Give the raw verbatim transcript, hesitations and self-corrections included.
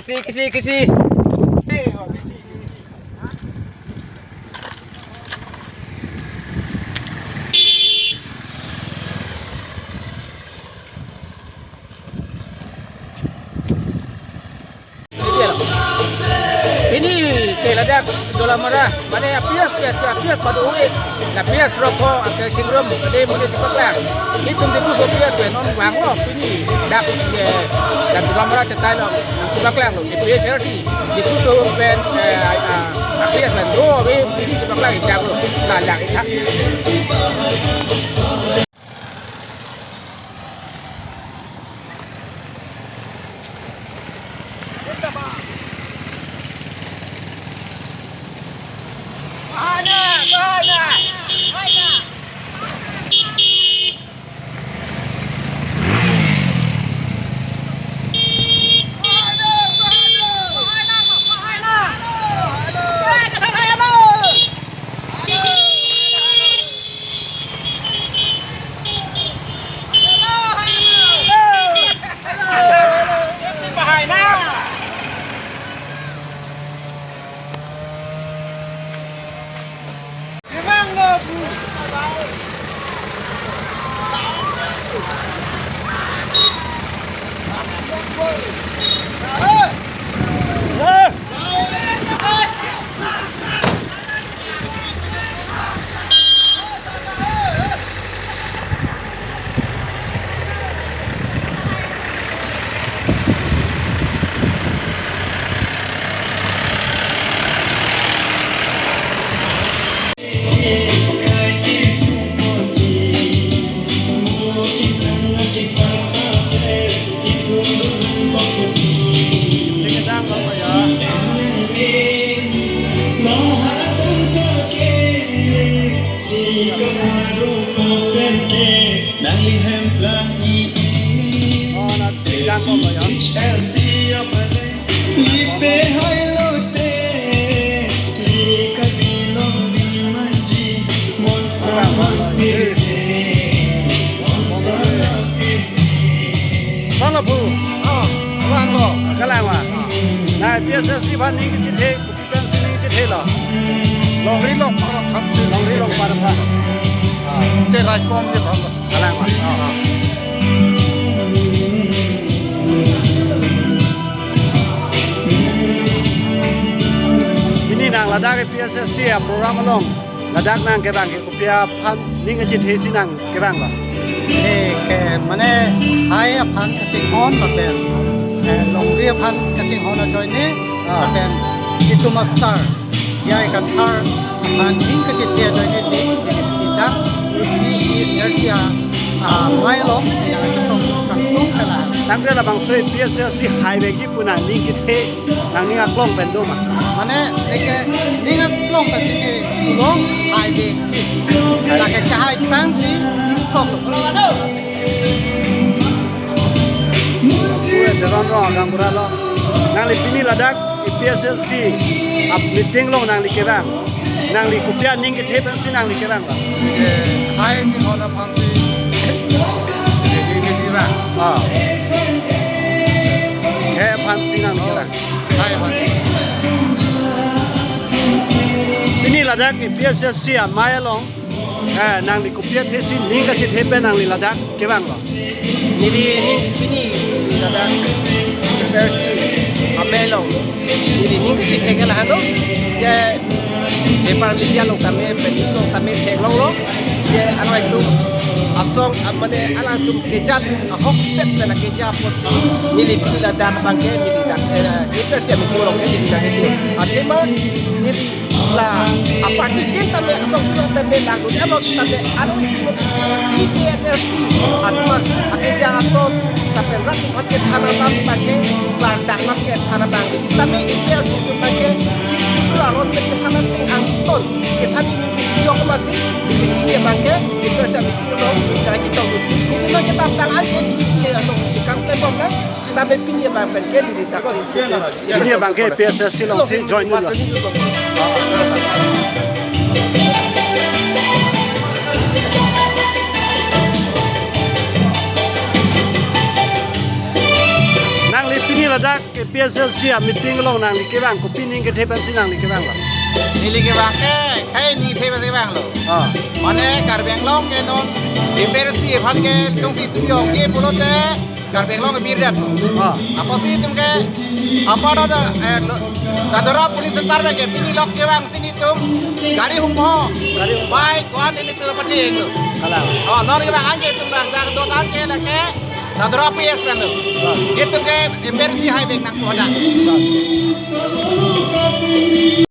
Kisi, kisi, kisi. Ini ke ladak Dolamara, mane apias, pias, pias, padu ue. La pias rokok, ake chingrum, ade muni chepaklang. Itum di puso pias, pen non bang lo, pini dak, eh, dak Dolamara chetai lo, chepaklang lo, di pias R T, di puso pen, eh, ah, ah, pias pen, do, we, pini chepaklang, ijak lo, la, la, ijak. Solo bu. Oh, kalang lo. Kalang wa. Na P S L C aphan ning kachethe, kopi pensi ning kachethe lo. Longri long para thap, longri long para pa. Ah, che raikom ke thap. Kalang wa. Ah, ah. Pini nang ladak P S L C a-program along ladak nang kevang ke kopi aphan ning kachethe si nang kevang lo? Eh, ke mane hai aphan kachinghon lapen, eh, longri aphan kachinghon ajoine, ah, lapen itum asar, J I Kathar aphan ning kachethe ajoine si, eh, idak, i, i, P S L C a, ah, amei along, eh, kangtung kala. Tangte labangso P S L C haivekji pu nang ning kethe, nangning aklong pen do ma? Mane, eke ning aklong pen si ke sulong haivekji. Lake kehai tang si ingkok. Ue, deron rong, gaonbura lo. Nangli pini ladak, P S L C a-meeting along nangli kevang. Nangli kopi aning kethe pensi nangli kevang ba? Eh, hai chinghon aphan si. Kethe, kethe ba. Ah. Hai aphan si nangli kevang. Hai aphan. Pini ladak P S L C amei along, eh, nangli kopi athe si ning kachethe pen nangli ladak kevang lo? Neli ning pini ladak P S L C amei along neli ning kachethe ke lahenlo. Je paper media along tame, pen news along tame theklonglo. Je alangtum asong, ah, mane alangtum keja ahokpet pen keja apotsi neli pini ladak abang ke neli dak, eh, P S L C a-meeting along ke neli dak ke. Athema neli la a-party tin tame, asong tin tame, langdun elo tame, alo isi mo isi P S L C, atma, akeja ason, tapen rat mat kethan alam abang ke, klardak mat kethan abang ke, tame P S L C abang ke, sik sik aron mat kethan alam angton, kethan ini jok masi, ini abang ke, P S L C abang ke, kaji tong, ini abang ke tap tang an, ini atong, kang tembok kan, tame pini abang pen ke, ini dak. Pini abang ke P S L C along si join dun lo. Nangli pini ladak K P S L C a meeting along nangli kevang, kopi ning kethe pensi nangli kevanglo? Neli kevang ke, khei ning kethe pensi vanglo. Ah. Mane Karbi Anglong ke non A P H L C aphan ke jongsi itum jok ke pulote Karbi Anglong ke birdet. Ah. Apotsi itum ke, apa ada, eh, lo, Nadora Police Center pen ke pini lok kevangsi nelitum gari humho. Gari humho. Bike, kuan nelitum pachenglo. Kalang. Oh, non kevang anke itum dak dak dot anke lake Nadora P S pen lo. Ah. Itum ke A P H L C hai bek nangkok dak. Ah.